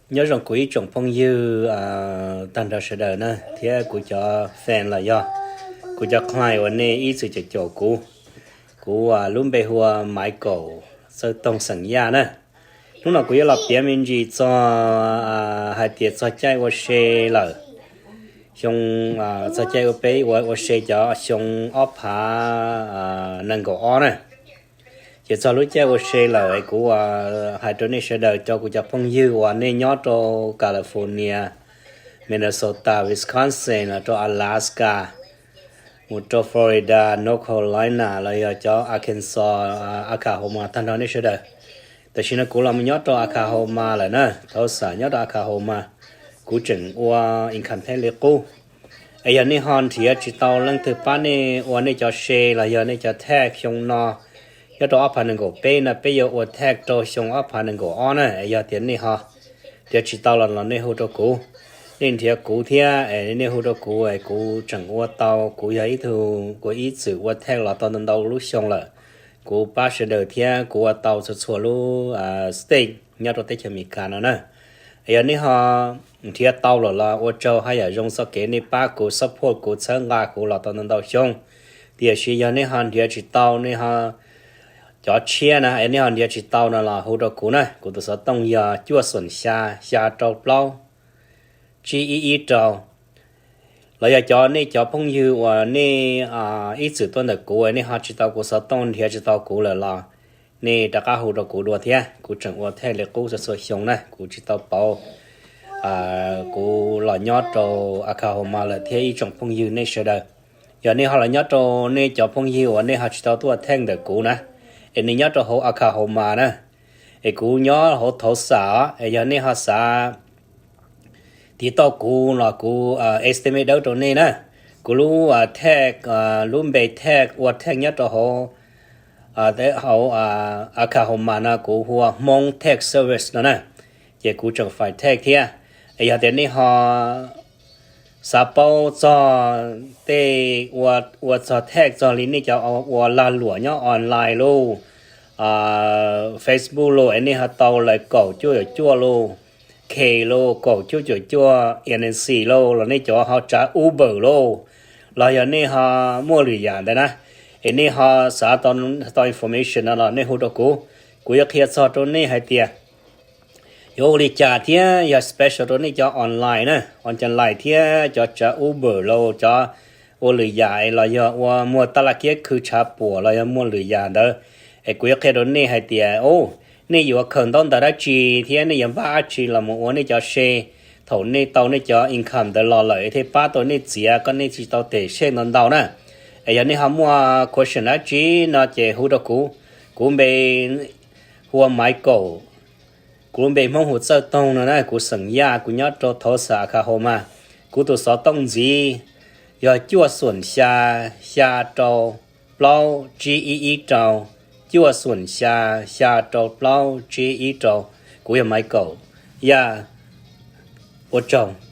Nyob zoo kuv ib tsoom phooj ywg tag nrho sawv daws na, thiab kuv cov fan los yog kuv cov client uas nej ib txwm caum caum kuv. Kuv lub npe hu ua Michael Txawj Toog xeem Yaj na. Hnub no kuv yuav los piav me ntsis txog hais tias txog caij ua se lawm, xyoo, txog caij ua peb ua ua se cov xyoo ob phav nees nkaum ob na. Ces txog lub caij ua se lawm es kuv hais rau nej sawv daws, rau kuv cov phooj ywg uas nej nyob rau California, Minnesota, Wisconsin, los rau Alaska, mus rau Florida, North Carolina, los yog cov Arkansas, Oklahoma, tag nrho nej sawv daws. Tam sim no kuv los mus nyob rau Oklahoma lawm na, Tulsa nyob rau Oklahoma. Kuv tseem ua income tax li qub. Es yog nej ho nrhiav tsis tau leej twg pab nej ua nej cov se los yog nej cov tax xyoo no, nyob rau ob phav nees nkaum peb no, peb yuav ua tax rau xyoo ob phav nees nkaum ob na. Es yog tias nej ho nrhiav tsis tau los los nej hu rau kuv. Nej nrhiav kuv thiab es nej hu rau kuv es kuv tseem ua tau. Kuv yog ib tug, kuv ib txwm ua tax los tau ntau ntau lub xyoo lawm. Kuv pab sawv daws thiab kuv ua tau txhua txhua lub state nyob rau teb chaws Amelikas no na. Es yog nej ho nrhiav tau lawm los ua tsaug, haj yam zoo txoj kev nej pab kuv, support kuv, txhawb nqa kuv los tau ntau ntau xyoo. Tiam sis yog nej ho nrhiav tsis tau, nej ho, cov tshiab na, es nej ho nrhiav tsis tau no los hu rau kuv na. Kuv tus xov tooj yog cuaj xoom xya, xya rau plaub, tsib ib ib rau. Los yog cov, nej cov phooj ywg uas nej ib txwm tuaj ntawm kuv, nej ho tsis tau kuv xov tooj, nrhiav tsis tau kuv lawm los nej rov qab hu rau kuv dua thiab. Kuv tseem ua tax li qub txhua txhua xyoo na, kuv tsis tau pauv. Kuv los nyob rau Oklahoma lawm thiab ib tsoom phooj ywg nej sawv daws. Yog nej ho los nyob rau nej cov phooj ywg uas nej ho tsis tau tuaj ua tax ntawm kuv na, es nej nyob rau hauv Oklahoma na, es kuv nyob hauv Tulsa os, es yog nej ho xav tiv tauj kuv los kuv estimate dawb rau nej na. Kuv lub tax, lub npe tax, ua tax nyob rau hauv, hauv Oklahoma no kuv hu ua Hmoob Tax Service no na. Ces kuv tseem file tax thiab. Es yog tias nej ho xav paub txog tej ua, ua txog tax txog li nej cov ua lag luam nyob online lauj, Facebook lauj, es nej ho tau lawv kaum cuaj caum cuaj lauj, K lauj, kaum cuaj caum cuaj, N C lauj, los nej cov ho tsav Uber lauj, los yog nej ho muaj lwm yam ntawd na, es nej ho xav tau information no los nej hu rau kuv. Kuv yuav qhia txog rau nej hais tias yuav ua li cas thiab yog special rau nej cov online na, online thiab cov tsav Uber lauj, cov ua lwm yam los yog ua muag taj laj kiab khw tshav puam los yog muaj lwm yam ntawd. Es kuv yuav qhia rau nej hais tias, o, nej yuav khaws ntaub ntawv dab tsi thiab nej yuav npaj dab tsi los mus ua nej cov se thaum nej tau nej cov income ntawd los lawm thiaj pab tau nej txiav kom nej tsis tau them sej ntau ntau na. Es yog nej ho muaj question dab tsi no ces hu rau kuv. Kuv npe hu ua Michael, kuv lub npe Hmoob hu Txawj Toog no na, kuv xeem Yaj, kuv nyob rau Tulsa, Oklahoma. Kuv tus xov tooj ntxiv yog cuaj xoom xya, xya rau plaub, tsib ib ib rau, cuaj xoom xya, xya rau plaub, tsib ib rau. Kuv yog Michael Yaj. Ua tsaug.